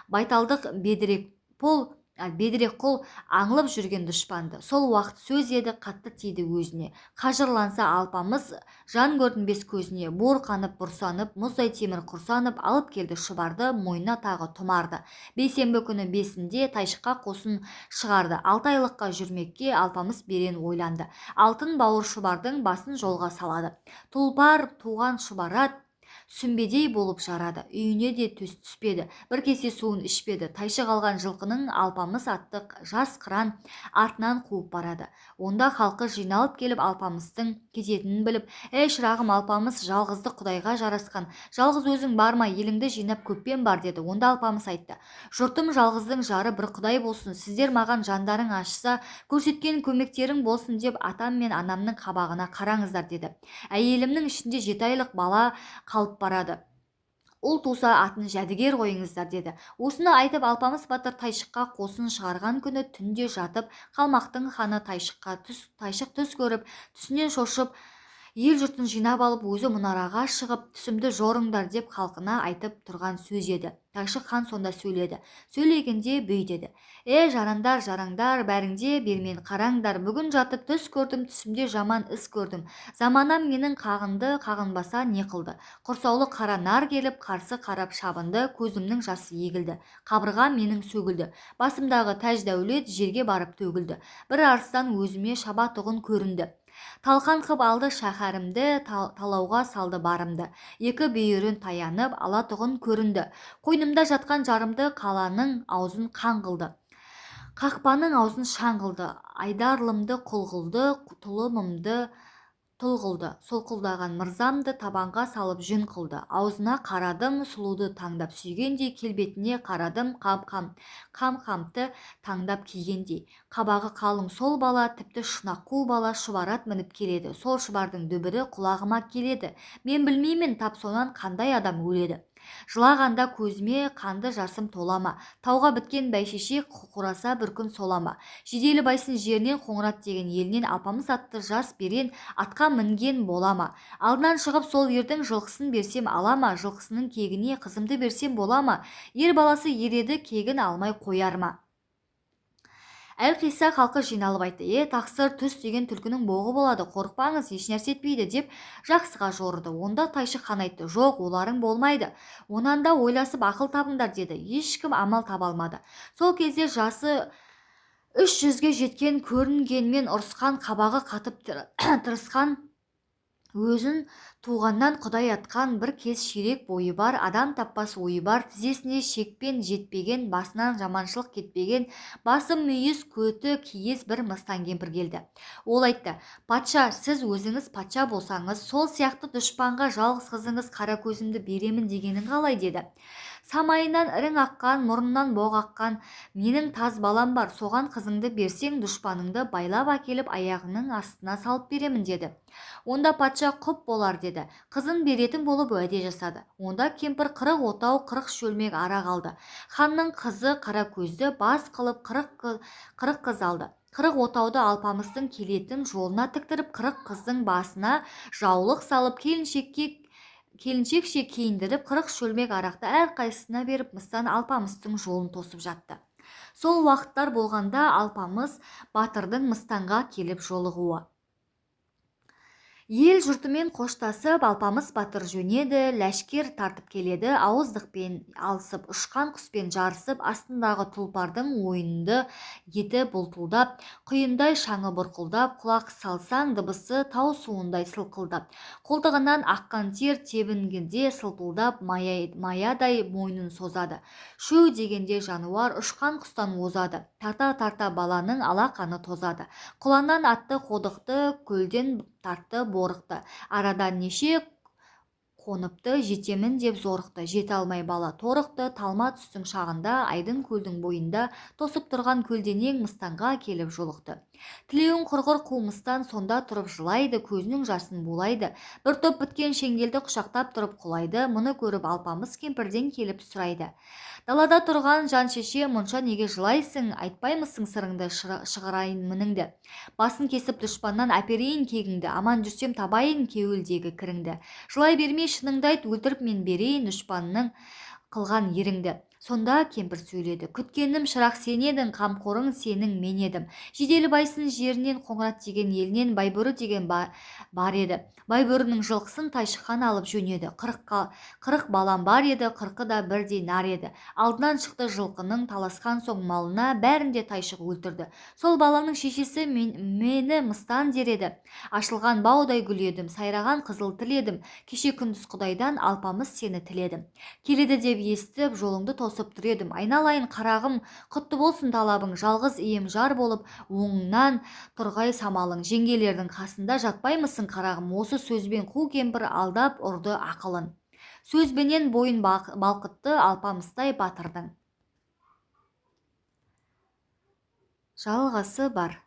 байталдық бедірек пол, бедірек құл аңлып жүрген дұшпанды. Сол уақыт сөз еді, қатты тиді өзіне. Қажырланса Алпамыс жан көрінбес көзіне, буырқанып бұрсанып, мұздай темір құрсанып, алып келді шұбарды, мойнына тағы тұмарды. Бейсенбі күні бесінде Тайшыққа қосын шығарды. 6 айлыққа жүрмекке Алпамыс берен ойланды. Алтын бауыр шұбардың басын жолға салады. Тұлпар туған шұбар ат сүмбедей болып жарады. Үйіне де түспеді, бір кесе суын ішпеді. Тайшық алған жылқының Алпамыс атты жас қыран артынан қуып барады. Онда халқы жиналып келіп Алпамыстың кететінін біліп, «Ей, шырағым Алпамыс, жалғыздық құдайға жарасқан, жалғыз өзің барма, еліңді жинап көппен бар» деді. Онда Алпамыс айтты: «Жұртым, жалғыздың жары бір құдай болсын, сіздер маған жандарың ашса, көрсеткен көмектерің болсын деп атам мен анамның қабағына қараңыздар» деді. «Әйелімнің ішінде 7 айлық бала қалып барады, ұл туса атын Жәдігер қойыңыздар» деді. Осыны айтып Алпамыс батыр Тайшыққа қосын шығарған күні түнде жатып қалмақтың ханы Тайшық түс көріп, түсінен шошып, Ел жұртын жинап алып, өзі мұнараға шығып, түсімді жорыңдар деп халқына айтып тұрған сөз еді. Тайшық хан сонда сөйледі. Сөйлегенде бүй деді: "Е, жарандар, жараңдар, бәріңде бермен қараңдар. Бүгін жатып түс көрдім, түсімде жаман іс көрдім. Заманам менің қағынды, қағынбаса не қылды? Құрсаулы қара нар келіп, қарсы қарап шабынды, көзімнің жасы егілді. Қабырғам менің сөгілді. Басымдағы тәж дәулет жерге барып төгілді. Бір арыстан өзіме шабатұғын көрінді. Талқан қып алды шәһәрімді, талауға салды барымды. Екі бүйірін таянып алатұғын көрінді. Қойнымда жатқан жарымды қаланың аузын қан қылды. Қақпаның аузын шаң қылды. Айдарлымды құл қылды, тұлымымды тұл қылды. Солқылдаған мырзамды табанға салып жүн қылды. Аузына қарадым, сұлуды таңдап сүйгендей, келбетіне қарадым, қам-қамты таңдап кигендей. Қабағы қалың сол бала, тіпті шұнақ қу бала шұбар ат мініп келеді. Сол шұбардың дүбірі құлағыма келеді. Мен білмеймін, тап сонан қандай адам өледі. Жылағанда көзіме қанды жасым тола ма? Тауға біткен бәйшешек қураса бір күн сола ма? Жиделі Байсын жерінен, Қоңырат деген елінен Алпамыс атты жас берен атқа мінген бола ма? Алдынан шығып сол ердің жылқысын берсем ала ма? Жылқысының кегіне қызымды берсем бола ма? Ер баласы ереді, кегін алмай қояр ма?" Әлқисса халқы жиналып айтты: "Е, тақсыр, түс деген түлкінің боғы болады, қорықпаңыз, ешнәрсе етпейді", – деп жақсыға жорыды. Онда Тайшық хан айтты: "Жоқ, оларың болмайды, онан да ойласып ақыл табыңдар", – деді. Ешкім амал таба алмады. Сол кезде жасы 300-ге жеткен, көрінгенмен ұрысқан, қабағы қатып тырысқан, өзін туғаннан құдай атқан, бір кез ширек бойы бар, адам таппас ойы бар, тізесіне шекпен жетпеген, басынан жаманшылық кетпеген, басы мүйіз, көті киіз бір мыстан кемпір келді. Ол айтты: "Патша, сіз өзіңіз патша болсаңыз, сол сияқты дұшпанға жалғыз қызыңыз Қаракөзімді беремін дегенің қалай?" – деді. "Самайынан ірің аққан, мұрнынан боқ аққан менің таз балам бар, соған қызыңды берсең, дұшпаныңды байлап әкеліп аяғыңның астына салып беремін", – деді. Онда патша: "Құп болар", – деді. Қызын беретін болып уәде жасады. Онда кемпір 40 отау, 40 шөлмек арақ алды. Ханның қызы Қаракөзді бас қылып 40 қыз алды. 40 отауды Алпамыстың келетін жолына тіктіріп, 40 қыздың басына жаулық салып, келіншекше киіндіріп, 40 шөлмек арақты әрқайсысына беріп, мыстан Алпамыстың жолын тосып жатты. Сол уақыттар болғанда Алпамыс батырдың мыстанға келіп жолығуы. Ел жұртымен қоштасып, Алпамыс батыр жөнеді, ләшкер тартып келеді, ауыздықпен алысып, ұшқан құспен жарысып, астындағы тұлпардың ойынды еті бұлтылдап, құйындай шаңы бұрқылдап, құлақ салсаң дыбысы тау суындай сылқылдап, қолтығынан аққан тер тебінгенде сылпылдап, маядай мойнын созады. Шөу дегенде жануар ұшқан құстан озады, тарта-тарта баланың алақаны тозады. Құланнан атты қодықты, көлден тартты борықты, арадан неше қоныпты, жетемін деп зорықты, жете алмай бала торықты. Талма түстің шағында айдын көлдің бойында тосып тұрған көлденең мыстанға келіп жолықты. Тілеуің құрғыр қу мыстан сонда тұрып жылайды, көзінің жасын булайды, бір топ біткен шеңгелді құшақтап тұрып құлайды. Мұны көріп Алпамыс кемпірден келіп сұрайды: "Далада тұрған жан шеше, мұнша неге жылайсың? Айтпаймысың сырыңды, шығарайын мініңді. Басын кесіп дұшпаннан әперейін кегіңді, аман жүрсем табайын кеуілдегі кіріңді. Жылай бермей шыныңды айт, өлтіріп мен берейін дұшпанның қылған еріңді". Сонда кемпір сөйледі: "Күткенім шырақ сен едің, қамқорың сенің мен едім. Жиделі Байсын жерінен, Қоңырат деген елінен Байбөрі деген бар еді. Байбөрінің жылқысын Тайшық хан алып жөнеді. 40 балам бар еді, 40-ы да бірдей нар еді. Алдынан шықты жылқының, таласқан соң малына, бәрін де Тайшық өлтірді. Сол баланың шешесі мені мыстан дер еді. Ашылған баудай гүл едім, сайраған қызыл тіл едім. Кеше күндіз Құдайдан Алпамыс сені тіледім. Келеді деп естіп, жолыңды тосып тұр едім. Айналайын қарағым, құтты болсын талабың, жалғыз ием жар болып, оңынан тұрғай самалың. Жеңгелердің қасында жатпаймысың, қарағым?" Осы сөзбен қу кемпір алдап ұрды ақылын. Сөзбенен бойын балқытты Алпамыстай батырдың. Жалғасы бар.